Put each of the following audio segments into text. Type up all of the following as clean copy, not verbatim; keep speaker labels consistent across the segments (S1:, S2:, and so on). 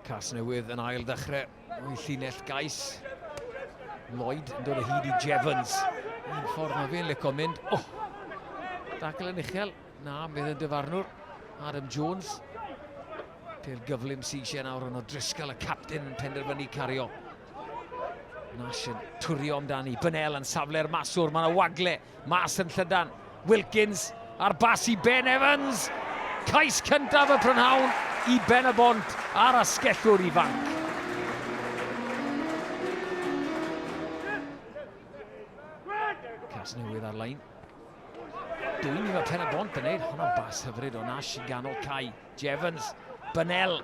S1: Casnewydd yn ail ddechrau o'i llinell gais. Lloyd yn dod o hyd i Jevons. Un ffordd mae fe'n licio mynd. Oh! Dacl yn uchel. Na, bydd y dyfarnwr. Adam Jones. Pel gyflym sy'n eisiau nawr ond o Driscoll y captain yn penderfynu cario. Nash yn twrio amdani. Bynel yn safle'r maswr. Mae yna wagle. Mas yn llydan. Wilkins a'r bas i Ben Evans. Cais cyntaf y prynhawn i Ben y Bont a'r asgellwr ifanc. Casnewydd ar lein. Dwi'n i mae Pen y Bont yn neud. Hwna'n bas hyfryd o Nash i ganol cae. Jevons, Bynel,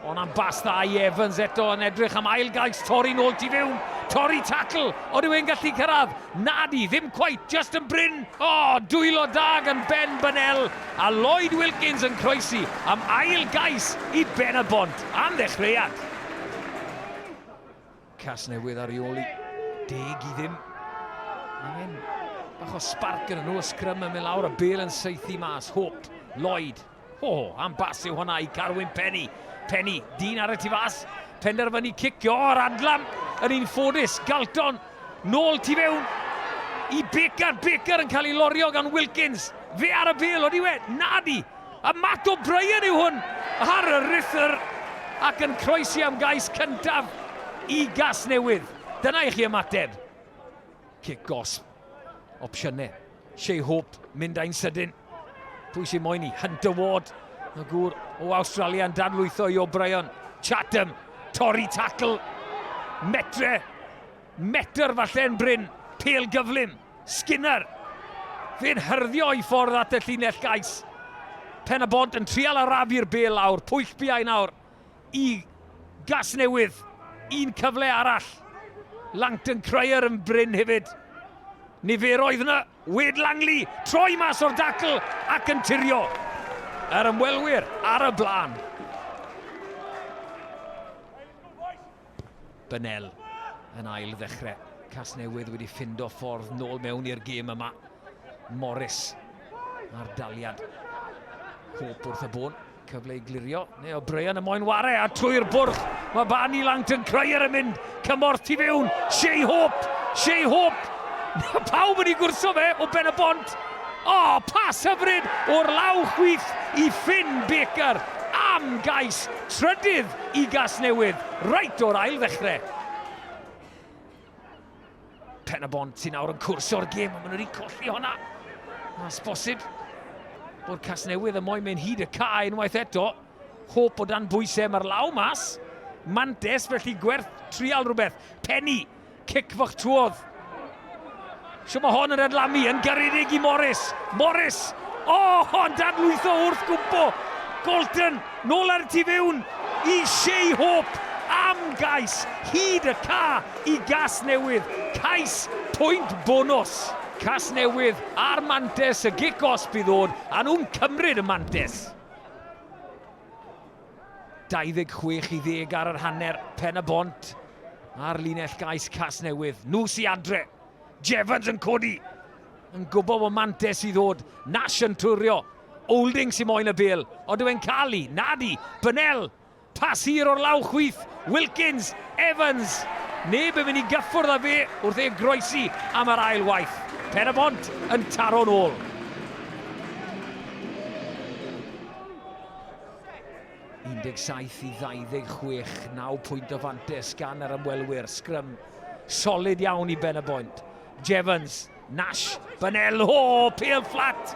S1: ond am bas dda i Evans eto yn edrych am ail gais, torri nôl tu fewn, torri tackle, ond yw e'n gallu cyrraedd? Nadi, ddim quite, just yn brin. O, oh, dwylo da gan Ben Bynel, a Lloyd Wilkins yn croesi am ail gais i Ben y Bont, am ddechreuad. Casnewydd ar ei ôl i. 10-0. Mae fe'n bach o spark yn nhw, y sgrym yn mynd lawr, y bel yn saethu mas. Hope, Lloyd. O, oh, am bas yw hwnna i Carwyn Penny. Penny, dyn ar y tu fas, penderfynu cicio o'r adlam yn un ffodus. Galton, nôl tu fewn i Baker. Baker yn cael ei lorio gan Wilkins. Fe ar y bel, oeddi we? Nadi! A Matt O'Brien yw hwn ar y rhuthr ac yn croesi am gais cyntaf i Gasnewydd. Dyna i chi ymateb. Cic gosb. Opsiynau. Shea Hope mynd â'n sydyn. Pwy sy'n moyn i? Hunter Ward. Y gŵr o Awstralia yn dadlwytho i O'Brien. Chatham. Torri tackle. Metre. Metr falle yn brin. Pêl gyflym. Skinner! Fe'n hyrddio i ffordd at y llinell gais. Pen y Bont yn trial arafu'r bel lawr. Pwyll biau nawr i Gasnewydd. Un cyfle arall. Langton Cryer yn brin hefyd. Niferoedd yna. Wade Langley, troi mas o'r dacl ac yn tirio. Yr ymwelwyr ar y blaen. Bynel yn ail ddechrau. Casnewydd wedi ffindo ffordd nôl mewn i'r gêm yma. Morris ar daliad. Hope wrth y bôn. Cyfle i glirio. Neu O'Brien y moyn ware a trwy'r bwrch. Mae Barney Langton Cryer yn mynd. Cymorth tu fewn. Shea Hope. Shea Hope. Pawb yn ei gwrso fe o Ben y Bont. O, oh, pas hyfryd o'r law chwith i Finn Baker am gais trydydd i Gasnewydd, reit o'r ail ddechrau. Pen y Bont sy'n nawr yn cwrso'r gêm, ond maen nhw wedi colli honna. Mas bosib bod Casnewydd yn moyn mynd hyd y cae unwaith eto. Hope o dan bwysau, mae'r law mas. Mantes, felly gwerth trial rhywbeth. Penny, Cic fach trwodd. Sio mae hon yn adlamu, yn garedig i Morris. Morris! O, oh, yn dadlwytho wrth gwmpo. Galton, nôl ar y tu fewn i Shea Hope am gais hyd y ca i Gas Newydd. Cais pwynt bonws. Cas Newydd a'r mantes, y gic osb i ddod, a nhw'n cymryd y mantes. 26 i ddeg ar yr hanner, Pen y Bont ar linell gais Casnewydd. Nhw sy adre. Jevons yn codi. Yn gwybod bod mantes i ddod. Nash yn twrio. Olding sy'n moyn y bel. Ond yw e'n cael i? Nadi. Bynel. Pas hir o'r law chwith. Wilkins. Evans. Neb yn mynd i gyffwrdd â fe wrth ei groesi am yr ail waith. Pen y Bont yn taro'n ôl. 17 i 26, 9 pwynt o fantes gan yr ymwelwyr. Sgrym solid iawn i Ben y Bont. Jevons, Nash, Bynel, o, pêl fflat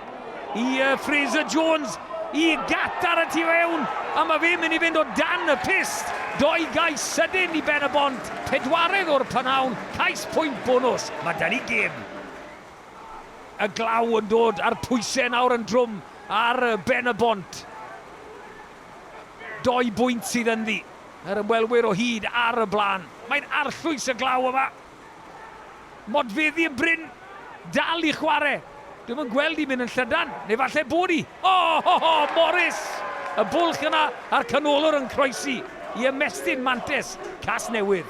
S1: i uh, Fraser Jones i gat ar y tu fewn, a mae fe'n mynd i fynd o dan y pist. Doi gais sydyn i Ben y Bont, pedwaredd o'r prynhawn, cais pwynt bonws. Mae dyn ni gêm. Y glaw yn dod a'r pwysau nawr yn drwm ar ben y bont. Doi bwynt sydd ynddi. Yr ymwelwyr o hyd ar y blaen. Mae'n arllwys y glaw yma. Modfeddi yn brin. Dal i chwarae. Dwi'm yn gweld i mynd yn llydan, neu falle bod i. O, ho, ho, Morris! Y bwlch yna a'r canolwr yn croesi i ymestyn mantes Casnewydd.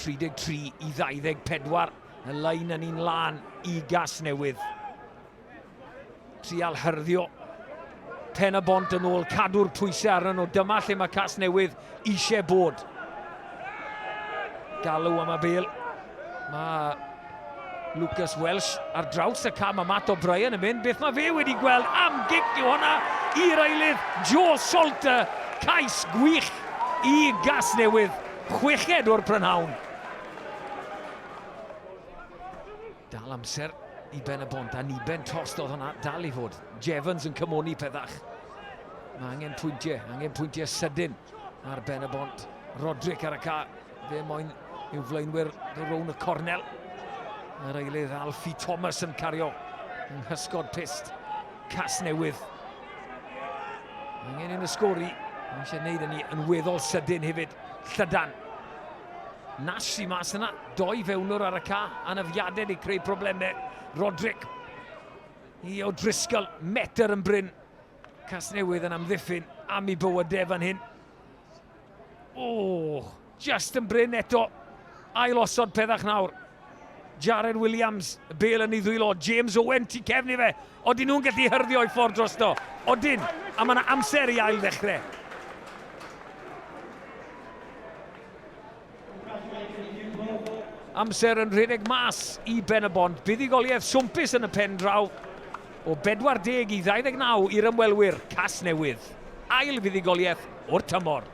S1: 33 i 24, y lein yn un lân i Gasnewydd. Trial hyrddio. Pen y Bont yn ôl, cadw'r pwysau arnyn nhw. Dyma lle mae Casnewydd eisiau bod. Galw am y bel. Mae Lucas Welsh ar draws y cam a Matt O'Brien yn mynd. Beth mae fe wedi gweld am gic yw hwnna i'r eilydd Joe Salter. Cais gwych i Gasnewydd. Chweched o'r prynhawn. Dal amser i Ben y Bont, a niben tost oedd hwnna, dal i fod. Jevons yn cymoni pethach. Mae angen pwyntiau, angen pwyntiau sydyn ar Ben y Bont. Roderick ar y ca, fe moyn i'w flaenwyr ddod rown y cornel. Yr eilydd Alfie Thomas yn cario yng nghysgod pyst. Casnewydd. Angen un y sgori. Mae eisiau gwneud hynny yn weddol sydyn hefyd. Llydan. Nash sy'n mas yna. Doi fewnwr ar y ca. Anafiadau wedi creu problemau. Roderick. I O'Driscoll. Metr yn bryn. Casnewydd yn amddiffyn am ei bywydau fan hyn. O, just yn bryn eto. Ail osod peddach nawr. Jared Williams, y bel yn ei ddwylo. James Owen, tu cefn i fe. Odyn nhw'n gallu hyrddio i ffordd drosto? Odyn, a mae yna amser i ail ddechrau. Amser yn rhedeg mas i Ben y Bont. Buddugoliaeth swmpus yn y pen draw o 40 i 29 i'r ymwelwyr Casnewydd. Ail fuddugoliaeth o'r tymor.